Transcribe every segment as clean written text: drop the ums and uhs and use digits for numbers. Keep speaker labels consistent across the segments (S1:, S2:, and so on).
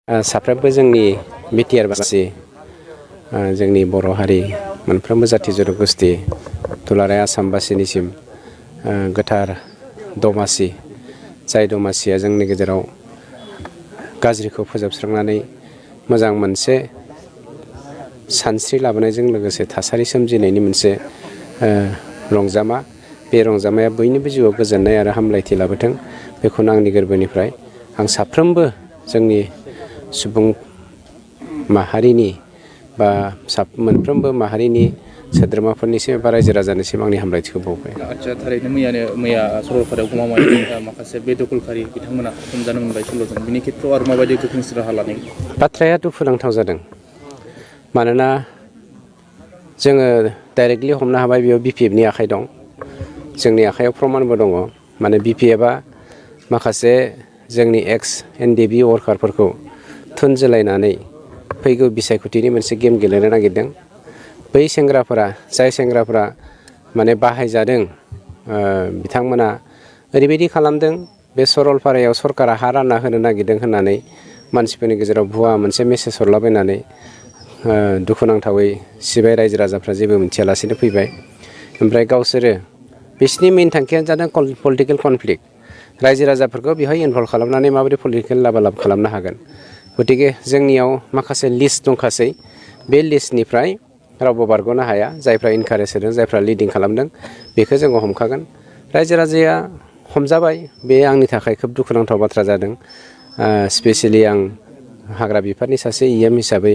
S1: साफ्रोमबो जोंनि बिटिआर बासि जोंनि बर' हारि मोनफ्रोमबो जाथि जनगोष्ठी दुलाराय आसामबासिनिसिम गोथार दमासि जाय दमासिया जोंनि गेजेराव गाज्रिखौ फोजोबस्रांनानै मोजां मोनसे सानस्रि लाबोनायजों लोगोसे थासारि सोमजिनायनि मोनसे रंजामा बे रंजामाया बयनिबो जिउआव गोजोननाय आरो हामलायथि लाबोथों बेखौनो आंनि गोरबोनिफ्राय आं साफ्रोमबो जोंनि सुबुं माहारिनि बा मोनफ्रोमबो माहारिनि सोद्रोमाफोरनिसिम एबा रायजो राजानिसिम आंनि हामलायथिखौ बावबाय।
S2: आच्चा थारैनो मैया सरलपारायाव गमामायै माखासे बेदखलकारि बिथांमोना हमजानो मोनबाय सल'जों बिनि खेत्रआव आरो माबायदि गोख्रोंसिन राहा लानाय
S1: बाथ्राया दुखुनांथाव जादों मानोना जोङो डाइरेक्टलि हमनो हाबाय बेयाव बिपिएफनि आखाइ दं जोंनि आखायाव प्रमानबो दङ माने बिपिएफआ माखासे जोंनि एक्स एनडिबि वर्कारफोरखौ थुनज्लायनानै फैगौ बिसायख'थिनि मोनसे गेम गेलेनो नागिरदों बै जाय सेंग्राफोरा माने बाहायजादों बिथांमोना ओरैबायदि खालामदों बे सरलपारायाव सरकारा हा रानना होनो नागिरदों होननानै मानसिफोरनि गेजेराव भुवा मोनसे मेसेज हरलाबायनानै दुखुनांथावै सिबाय रायजो राजाफ्रा जेबो मिथियालासेनो फैबाय ओमफ्राय गावसोरो बिसिनि मेइन थांखियानो जादों पलिटिकेल कनफ्लिक्ट रायजो राजाफोरखौ बेवहाय इनभल्भ खालामनानै माबोरै पलिटिकेल लाबालाब खालामनो हागोन गतिके जोंनियाव माखासे लिस्ट दंखासै बे लिस्टनिफ्राय रावबो बारग'नो हाया जायफ्रा इनकारेज होदों जायफ्रा लिडिं खालामदों बेखौ जोङो हमखागोन रायजो राजाया हमजाबाय बे आंनि थाखाय खोब दुखुनांथाव बाथ्रा जादों स्पेसियेलि आं हाग्रा बिफाननि सासे इएम हिसाबै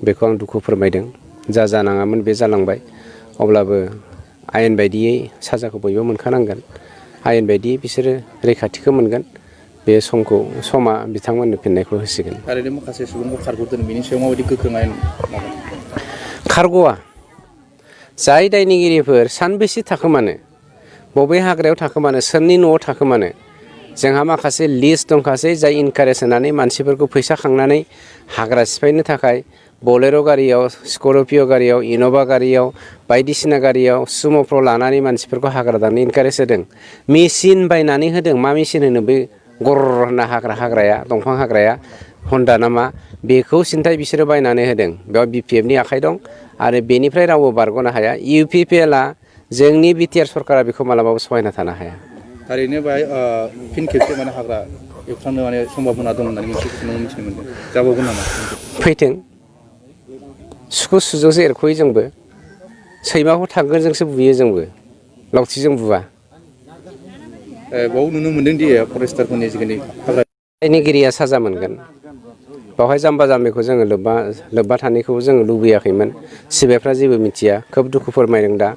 S1: बेखौ आं दुखु फोरमायदों जानाङामोन बे जालांबाय अब्लाबो आयेन बायदियै साजाखौ बयबो मोनखानांगोन आयेन बायदियै बिसोरो रैखाथिखौ मोनगोन बे समा बिथांमोननो फिननायखौ होसिगोन।
S2: थारैनो माखासे सुबुंखौ खारग'दों बेनि सायाव माबायदि गोख्रों आयेन
S1: खारग'आ जाय दायनिगिरिफोर सानबेसे थाखोमानो बबे हाग्रायाव थाखोमानो सोरनि न'आव थाखोमानो जोंहा माखासे लिस्ट दंखासै जाय इनकारेज होनानै मानसिफोरखौ फैसा खांनानै हाग्रा सिफायनो थाखाय बलेर' गारियाव स्करपिय' गारियाव इन'भा गारियाव बायदिसिना गारियाव सुम'फ्राव लानानै मानसिफोरखौ हाग्रा दाननो इनकारेज होदों मेचिन बायनानै होदों मा मेचिन होनो बे गर होनना हाग्राया दंफां हाग्राया हन्डा नामा बेखौ सिन्थाय बिसोरो बायनानै होदों बेयाव बिपिएफनि आखाइ दं आरो बेनिफ्राय रावबो बारग'नो हाया इउपिपिएलआ जोंनि बिटिआर सरकारा बेखौ मालाबाबो सहायना थानो हाया।
S2: थारैनो बेहाय फिन खेबसे माने हाग्रा एवस्रांनो माने सम्भाबना दं होननानै मोनसे मिथिनो मोनदों जाबावगोन नामा
S1: फैथों सुखु सुजोंसो एरख'यो जोंबो सैमाखौ थांगोनजोंसो बुयो जोंबो लावथिजों बुवा
S2: बाव नुनो मोनदों दि फरेस्टारफोरनि जिखिनि हाग्रा
S1: दायनिगिरिया साजा मोनगोन बावहाय जाम्बा जाम्बिखौ जोङो लोब्बा थानायखौ जोङो लुबैयाखैमोन सिबायफ्रा जेबो मिथिया खोब दुखु फोरमायदों दा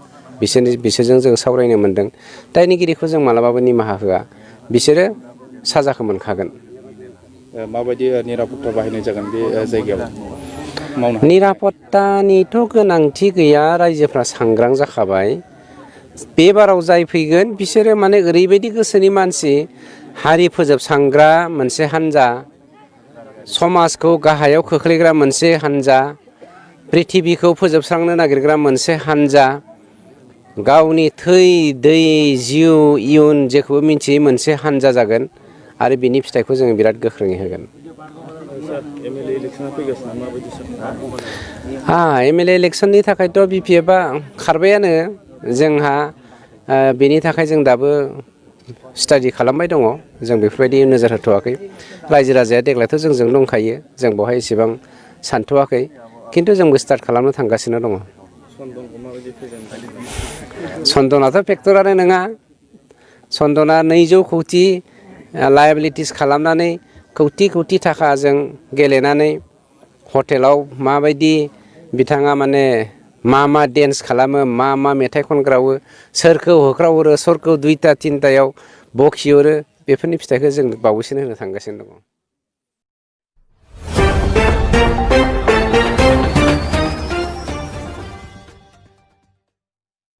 S1: बिसोरजों जों सावरायनो मोन्दों दायनिगिरिखौ जों मालाबाबो निमाहा होआ बिसोरो साजाखौ मोनखागोन।
S2: माबायदि निरापत्ता बाहायनाय जागोन बे जायगायाव
S1: निरापत्तानिथ' गोनांथि गैया रायजोफ्रा सांग्रां जाखाबाय बे बाराव जाय फैगोन बिसोरो माने ओरैबायदि गोसोनि मानसि हारि फोजोबस्रांग्रा मोनसे हान्जा समाजखौ गाहायाव खोख्लैग्रा मोनसे हान्जा प्रिथिबिखौ फोजोबस्रांनो नागिरग्रा मोनसे हान्जा गावनि थै दै जिउ इयुन जेखौबो मिथियै मोनसे हान्जा जागोन आरो बिनि फिथाइखौ जोङो बिराद गोख्रोङै होगोन। एमएलए इलेक्सननि थाखायथ' बिपिएफआ खारबायानो जोंहा बेनि थाखाय जों दाबो स्टाडि खालामबाय दङ जों बेफोरबायदि नोजोर होथ'वाखै रायजो राजाया देग्लायथ' जोंजों दंखायो जों बेवहाय एसेबां सानथ'वाखै खिन्थु जोंबो स्टार्ट खालामनो थांगासिनो दङ। सन्दनाथ' फेक्टरानो नङा सन्दना 200 कौटि लायाबिलिटिस खालामनानै कौटि थाखाजों गेलेनानै हटेलाव माबायदि बिथाङा माने मा डेन्स खालामो मा मेथाइ खनग्रावो सोरखौ होख्रावहरो सोरखौ 2टा 3टायाव बखिहरो बेफोरनि फिथाइखौ जों बावैसोनो होनो थांगासिनो दङ।